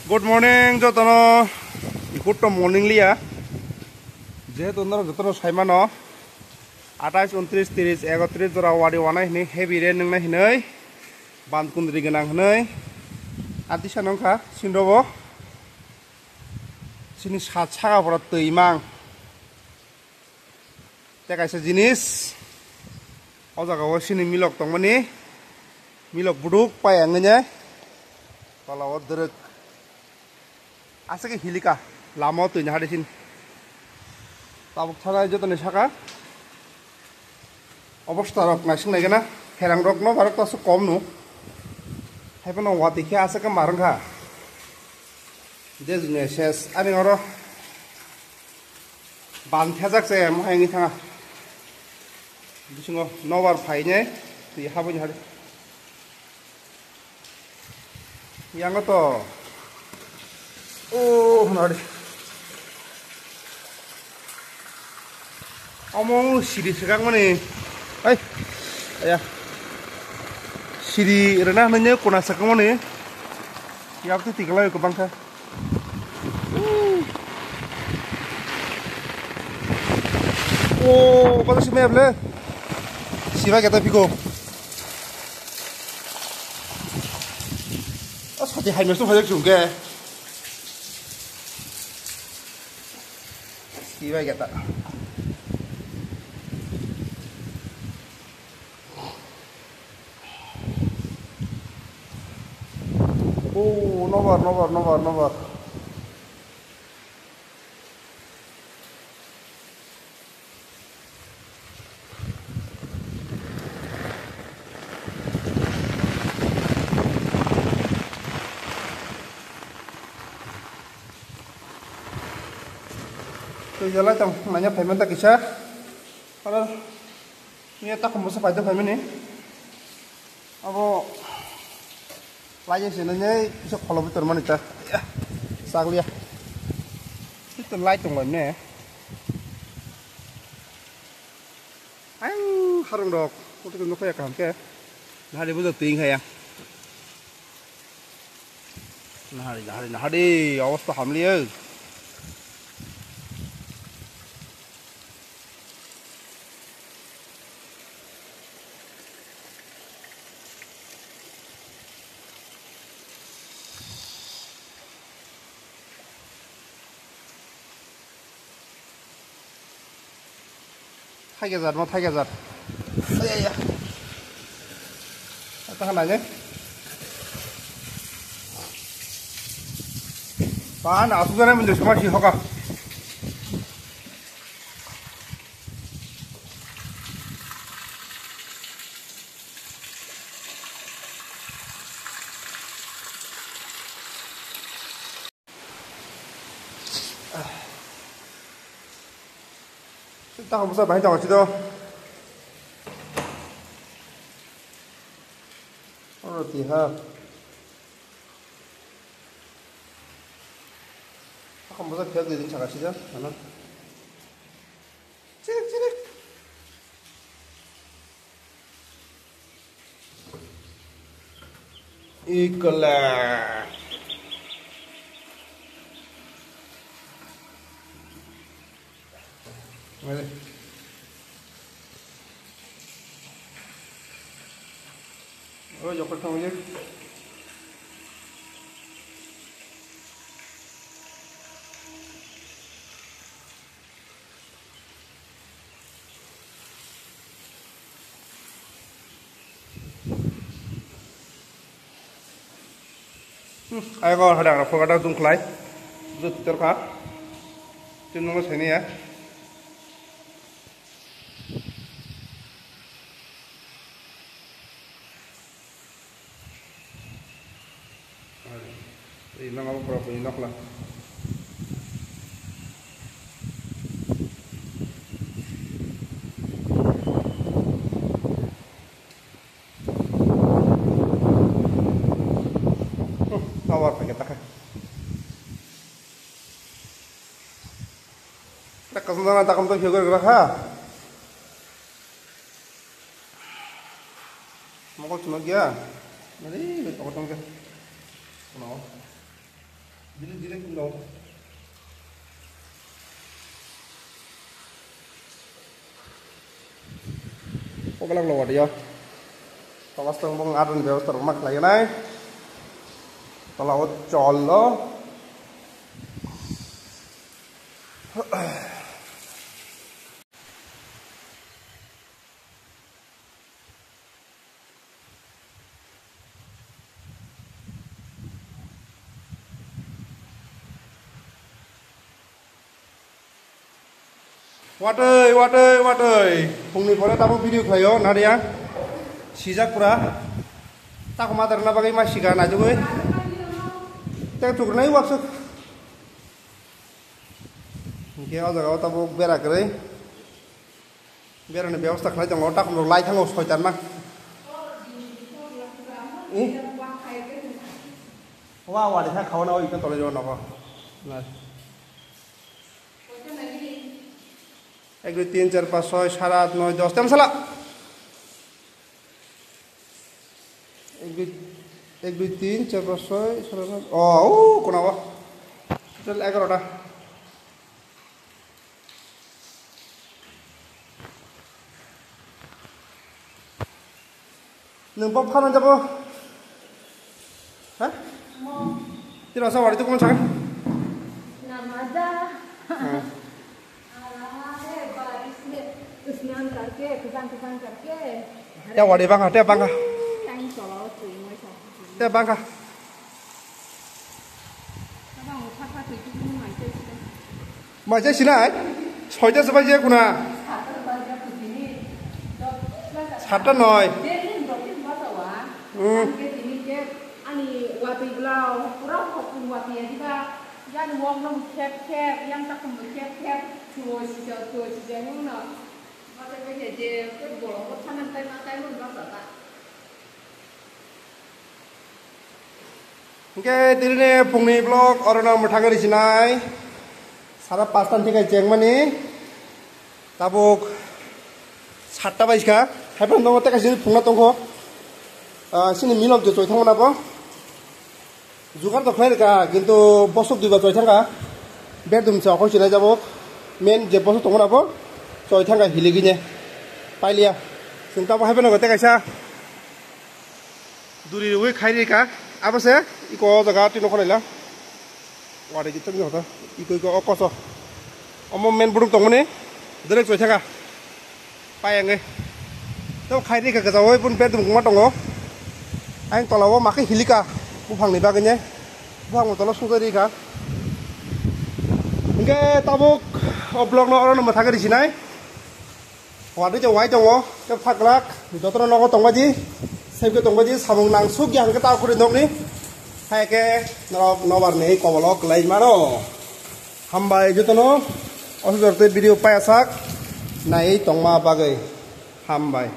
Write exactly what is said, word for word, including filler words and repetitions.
Good morning jotono, good to morning liya. Jehetu norok jotono saimano, atais, untris, tris, ekotris jora wari wanai hinwi heavy rain nwngnai hinwi, bandh kundri gwnang hinwi. Atisa nongkha sinrobo, sini sat saka pora twi mang. Tei kaisa jinis, o jaga o sini milok tongmani, milok buduk pai ang nai, tola o dwrwk. Aswk khe hilika, lama o twi nahari sini. Tabuk thana jotoni saka, obostha rok naising nai gana, herang rok no barok to aswk kom no. Haiphano watwi khe aswk khe marwng kha. Je juni ses, ani oro Ban thajak se mo hai wngwi thanga. Bisingo nobar phainai twi haboni hari. Yango to. O, hwnari. Omo siri swkang mani. Ai. Aya. Siri rwna hwnwi kona swkang mani. Yak twi tiklai kwbang kha. O, kota simi able. Sibai kata piko. O sati hai mesu phajak chungke. Sibai kata. O, nobar, nobar, nobar, nobar. Twi jalai tong, nanya phaimanta kisa. Aro, niya takhum bwsa paida phaimani. Abo, lai se nanya, isa kholo bitor mani ta. Saglia. Itu lai tong lai ne. Ayang harung rok, kutu kutu kaya kaham ke. Nahari bujo ting kaya. Nahari, nahari, nahari, awasta hamli eh. Thaike jat mo, thaike jat. Ai, ai, ai. Ata khanai ne. Pan asuk jana mende suma si hoka. Takhum bwsa bahai tongo sito. Oro twi ha. Takhum bwsa phiyok di din saka sito. Ano. Chirik chirik. Ikla. Oi, jokor thang oi. Ayok hada ang rok phogat jung khlai. Jut tor kha. Tin nungno seni ya. Ri mang abo pura puni nokla. Tower pakai takha. Tak kasih sana takam tak hiu gara ha. Mokol chunok ya. Mari, mari, mari, mari, mari, mari, mari, Dile, dile, kulo. Oglak lo wadio. Tomas tong bong adon bebostar ma khlai nai. Tola o chol lo. Watwi, watwi, watwi. Phungni pore tabuk video khlaio, nadia. Sijak pura. Tako madar na bagwi ma sika na jugwi. Tek tuk nai waksuk. Hingke o jaga o tabuk bera kwrwi. Berani bebosta khlai tongo, takhumrok lai thango soitan ma. I? Wa, wa, de kha khawana o ikna tole jo nogo. Nai. Ek, dui, tin, char, panch, choi, sat, at, noi, dos, tem sala. Ek, dui, ek, dui, tin, char, panch, choi, sat, at, noi. Oh, oh, kona wa. Total egarota. Nwng bo phan jabo? Ha? Tira sa wari tu kumon sang? Namada. Hmm. Ala hai baris mein snan karke, khajang khajang karke. Te wari bang ha, te bang ha. Kain tolo twi moi sa. Te bang ha. Maisa sinai? Soita se baje kuna. Satta noi. Hmm. Hingke tini ni phungni vlog orono mwthangwi risinai. Sara pasta ni thik chengmani. Tabuk satta bai kha. Haiphano tongo tei kaisa phungna tongkho. Ah, sini milok je choi thangmana bo. Jugar to khlai rwkha, kintu bosok duiba choi thangkha. Bedroom se okhoi sinai jabok. Main je bosok tongmana bo choi thangkha hiligine. Pailiya. Chwng tabuk haiphano tei kaisa. Duri rwi khai ri ka, abo se iko o jaga twi nokho naila. Wari ki tongni hoto, iko iko o koso. Omo main burung tongmani, direct choi thaka. Pai ang e. To khai ri ka gajawi bun bedroom ma tongo. Ang tola o ma khe hilika, buphang ni bagwi ne. Buphang mo tola sung ri ka. Hingke tabuk o vlog no oro no mwthangwi risinai. Watwi je wai tongo, tei phaklak, jotono nogo tongbaji, safety tongbaji, samung nangsuk ya hwnkhe ta khuri nokni, hai khe norok nobar ni kobolo kwlai mano. Hambai jotono, o sujor tei video payasak, naiwi tongma bagwi. Hambai.